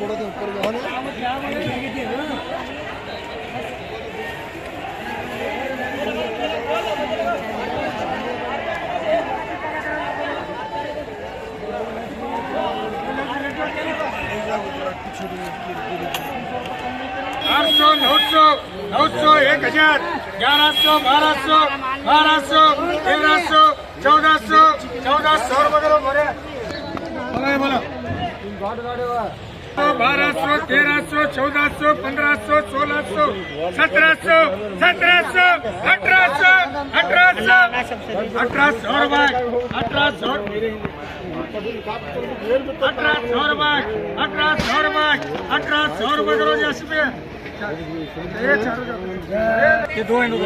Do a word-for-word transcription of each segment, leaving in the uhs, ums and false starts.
آٹھ سو، نو سو، نو سو، ایک ہزار، گیارہ سو، بارہ سو، بارہ سو، تیرہ سو، چودہ سو، چودہ سو روپے کرو، بولے۔ بولو، بولو۔ بارہ سو، تیرہ سو، چودہ سو، پندرہ سو، سولہ سو، سترہ سو، سترہ سو، اٹھارہ سو، اٹھارہ سو، اٹھارہ سو روپے، اٹھارہ سو، اٹھارہ سو روپے، اٹھارہ سو روپے، اٹھارہ سو روپے کرو جی، اس پہ۔ یہ دو ہیں، دو۔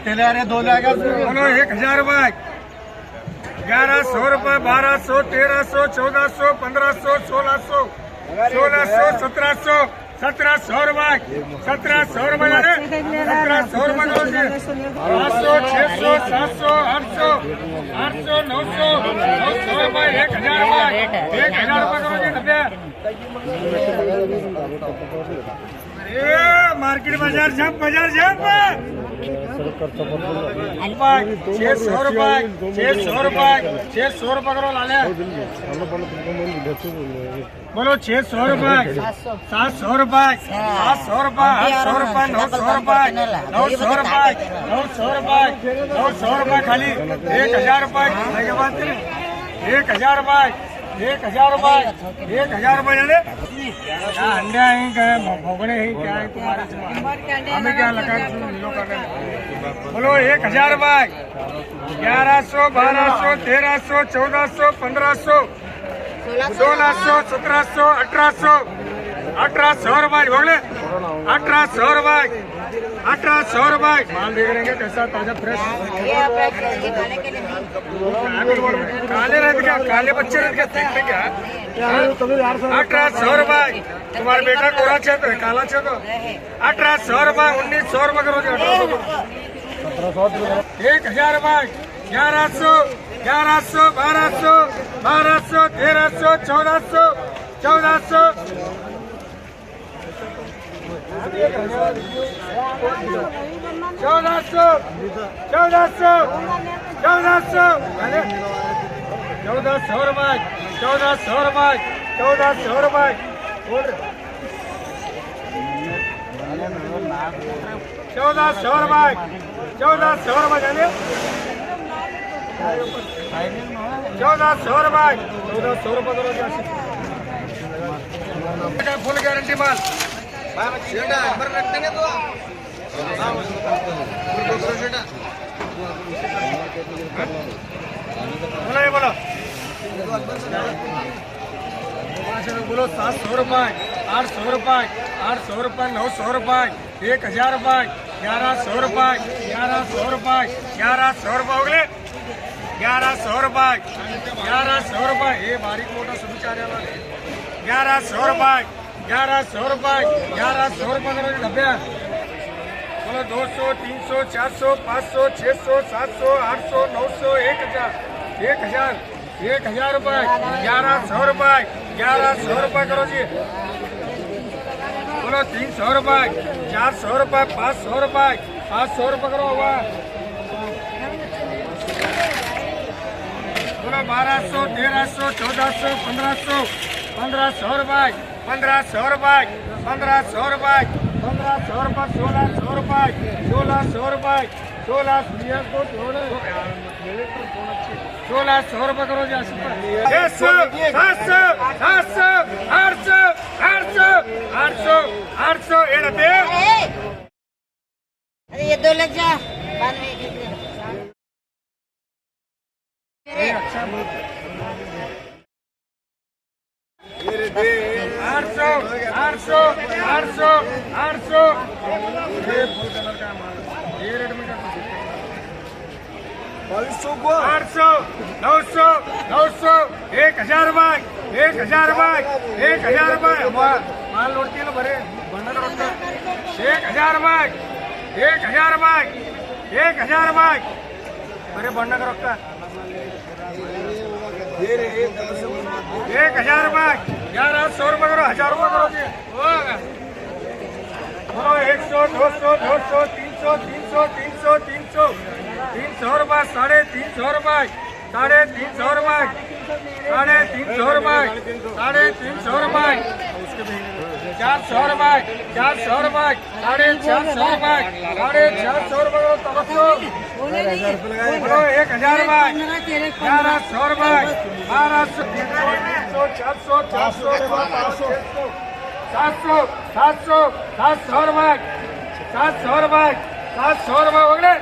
تیلے آ رہے، دو جائے گا۔ بولو، ایک ہزار روپے۔ گیارہ سو روپے، بارہ سو، تیرہ سو، چودہ سو، پندرہ سو، سولہ سو، سولہ سو، سترہ سو، سترہ سو روپے، سترہ سو روپے لے رہے، سترہ سو روپے لے رہے۔ پانچ سو، چھ سو، سات سو، آٹھ سو، آٹھ سو، نو سو، نو سو روپے، ایک ہزار روپے، ایک ہزار روپے کرو جی، ڈبے۔ اے، مارکیٹ بازار جھپ، بازار جھپ۔ چھ سو روپے، چھ سو روپے، چھ سو روپے کرو لالے۔ بولو، چھ سو روپے، سات سو روپے، آٹھ سو روپے، آٹھ سو روپے، نو سو روپے، نو سو روپے، نو سو روپے، نو سو روپے خالی۔ ایک ہزار روپے، ایک ہزار روپے، ایک ہزار روپے۔ ایک ہزار روپے، ایک ہزار روپے لے لے۔ کیا انڈے ہیں، کیا بھوگڑے ہیں، کیا ہے تمہارے سے؟ ہمیں کیا لگا، تم لوگ کا کرنا۔ بولو، ایک ہزار روپے، گیارہ سو، بارہ سو، تیرہ سو، چودہ سو، پندرہ سو، سولہ سو، سترہ سو، اٹھارہ سو، اٹھارہ سو روپے، بولے، اٹھارہ سو روپے۔ اٹھارہ سو روپے۔ مال دیکھ رہے ہیں کیسا تازہ فریش۔ کالے رہتے کیا؟ کالے بچے رہتے کیا؟ دیکھتے کیا؟ اٹھارہ سو روپے۔ تمہارا بیٹا گورا چاہتا ہے، کالا چاہتا ہے؟ اٹھارہ سو روپے، انیس سو روپے کرو جی، اٹھارہ سو۔ ایک ہزار روپے، گیارہ سو، گیارہ سو، بارہ سو، بارہ سو، تیرہ سو، چودہ سو، چودہ سو۔ چودہ سو، چودہ سو، چودہ سو، چودہ سو روپے، چودہ سو روپے، چودہ سو روپے، چودہ سو روپے، چودہ سو روپے جانے۔ چودہ سو روپے، چودہ سو روپے کرو جی۔ فل گارنٹی مال۔ بولو، یہ بولو۔ بولو، سات سو روپے، آٹھ سو روپے، آٹھ سو روپے، نو سو روپے، ایک ہزار روپے، گیارہ سو روپے، گیارہ سو روپے، گیارہ سو روپے ہو گئے۔ گیارہ سو روپے، گیارہ سو روپے، یہ باریک موٹا سب چاہنے والے۔ گیارہ سو روپے، گیارہ سو روپے، گیارہ سو روپے کرو جی ڈبے۔ بولو، دو سو، تین سو، چار سو، پانچ سو، چھ سو، سات سو، آٹھ سو، نو سو، ایک ہزار، ایک ہزار، ایک ہزار روپے، گیارہ سو روپے، گیارہ سو روپے کرو جی۔ بولو، تین سو روپے، چار سو روپے، پانچ سو روپے، پانچ سو روپے کرو ہوا۔ بولو، بارہ سو، تیرہ سو، چودہ سو، پندرہ سو، پندرہ سو روپے، پندرہ سو روپے، پندرہ سو روپے، پندرہ سو روپے، سولہ سو روپے، سولہ سو روپے، سولہ سو، سولہ سو روپے کرو جی، آصف بھائی۔ چھ سو، سات سو، سات سو، آٹھ سو، آٹھ سو، آٹھ سو، آٹھ سو، آٹھ سو، یہ رہتے ہیں۔ ارے، یہ دو لگ جا، بعد میں ایک ایک لے۔ آٹھ سو، آٹھ سو، آٹھ سو، آٹھ سو۔ یہ فل کلر کا مال۔ یہ ریٹ میں کر دو۔ آٹھ سو، نو سو، نو سو، ایک ہزار روپے، ایک ہزار روپے، ایک ہزار روپے۔ مال، مال لوٹ کے لو بھرے، بندہ کرو۔ ایک ہزار روپے، ایک ہزار روپے، ایک ہزار روپے۔ ارے بندہ کرو۔ ایک ہزار روپے، یار، آج سو روپے کرو، ہزار روپے کرو جی۔ بولو، ایک سو، دو سو، دو سو، تین سو، تین سو، تین سو، تین سو، تین سو روپے، ساڑھے تین سو روپے، ساڑھے تین سو روپے، ساڑھے تین سو روپے، ساڑھے تین سو روپے، چار سو روپے، چار سو روپے، ساڑھے چار سو روپے، ساڑھے چار سو روپے کرو، تبسم۔ بولو، ایک ہزار روپے، گیارہ سو روپے، بارہ سو، تین سو، چار سو، چار سو، پانچ سو، سات سو، سات سو، سات سو روپے، سات سو روپے، سات سو روپے ہو گئے،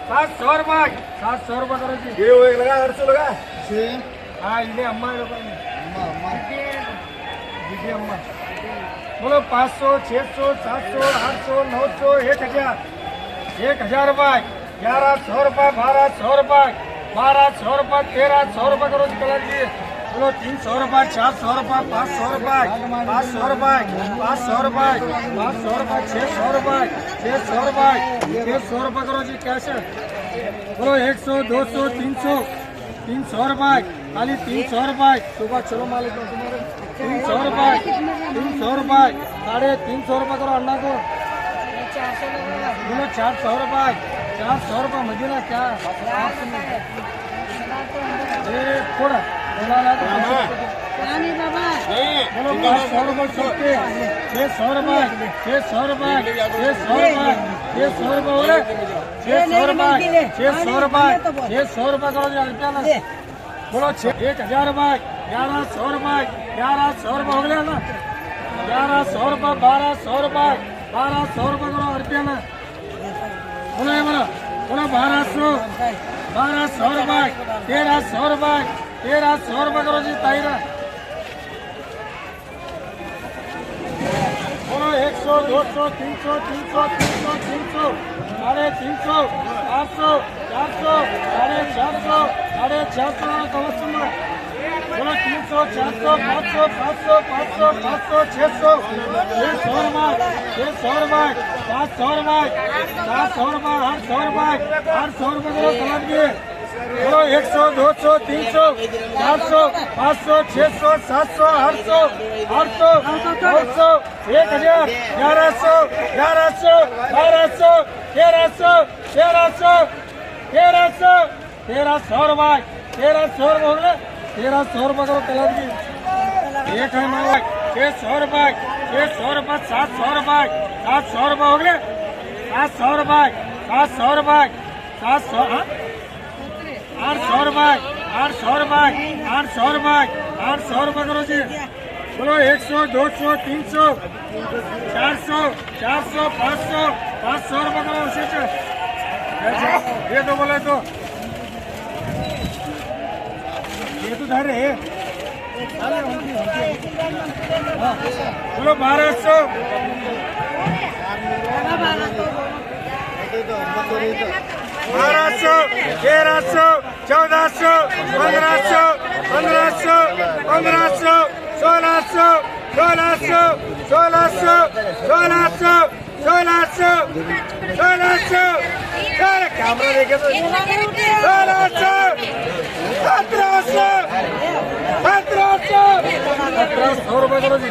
سات سو روپے، سات سو روپے کرو جی۔ یہ وہ ایک لگا، آٹھ سو لگا۔ ہاں، یہ اماں لوگوں نے۔ اماں، اماں۔ جی، جی، اماں۔ بولو، پانچ سو، چھ سو، سات سو، آٹھ سو، نو سو، ایک ہزار۔ ایک ہزار روپے، گیارہ سو روپے، بارہ سو روپے، بارہ سو روپے، تیرہ سو روپے کرو جی، کلر جی۔ بولو، تین سو روپے، چار سو روپے، پانچ سو روپے، پانچ سو روپے، پانچ سو روپے، پانچ سو روپے، چھ سو روپے، چھ سو روپے، چھ سو روپے کرو جی، کیش ہے۔ بولو، ایک سو، دو سو، تین سو، تین سو روپے، خالی تین سو روپے۔ صبح چلو مالک، تین سو روپے، تین سو روپے، ساڑھے تین سو روپے کرو انا کو۔ بولو، چار سو روپے، چار سو روپے مدینہ کیا؟ اے، تھوڑا، تھوڑا لا دو۔ بولو، پانچ سو روپے چھوٹے، چھ سو روپے، چھ سو روپے، چھ سو روپے، چھ سو روپے ہو رہے۔ چھ سو روپے، چھ سو روپے، چھ سو روپے کرو جی، روپیہ نا۔ بولو، چھ، ایک ہزار روپے، گیارہ سو روپے، گیارہ سو روپے ہو گیا نا؟ گیارہ سو روپے، بارہ سو روپے، بارہ سو روپے کرو، روپیہ نا۔ بولو، یہ بولو، بولو، بارہ سو، بارہ سو روپے، تیرہ سو روپے، تیرہ سو روپے کرو جی، تائرہ۔ بولو، ایک سو، دو سو، تین سو، تین سو، تین سو، تین سو، ساڑھے تین سو، پانچ سو، چار سو، ساڑھے چار سو، ساڑھے چار سو، کم از کم۔ بولو، تین سو، چار سو، پانچ سو، پانچ سو، پانچ سو، پانچ سو، چھ سو، چھ سو روپے، چھ سو روپے، سات سو روپے، سات سو روپے، آٹھ سو روپے، آٹھ سو روپے کرو سلاد کے۔ بولو، ایک سو، دو سو، تین سو، چار سو، پانچ سو، چھ سو، سات سو، آٹھ سو، آٹھ سو، نو سو، ایک ہزار، گیارہ سو، گیارہ سو، بارہ سو، تیرہ سو، تیرہ سو، تیرہ سو، تیرہ سو روپے، تیرہ سو روپے ہو گئے، تیرہ سو روپے کرو تلب کی۔ ایک ہے ماما، چھ سو روپے، چھ سو روپے، سات سو روپے، سات سو روپے ہو گئے، سات سو روپے، سات سو روپے، سات سو، ہاں؟ آٹھ سو روپے، آٹھ سو روپے، آٹھ سو روپے، آٹھ سو روپے کرو جی۔ بولو، ایک سو، دو سو، تین سو، چار سو، چار سو، پانچ سو، پانچ سو روپے کرو اسے۔ یہ تو بولے تو، یہ تو دھر رہے۔ بولو، بارہ سو۔ بارہ سو، تیرہ سو، چودہ سو، پندرہ سو، پندرہ سو، پندرہ سو، سولہ سو، سولہ سو، سولہ سو، سولہ سو، سولہ سو، سولہ سو، سولہ، کیمرہ دیکھے تو، سولہ سو، سترہ سو، سترہ سو، سترہ سو روپے کرو جی۔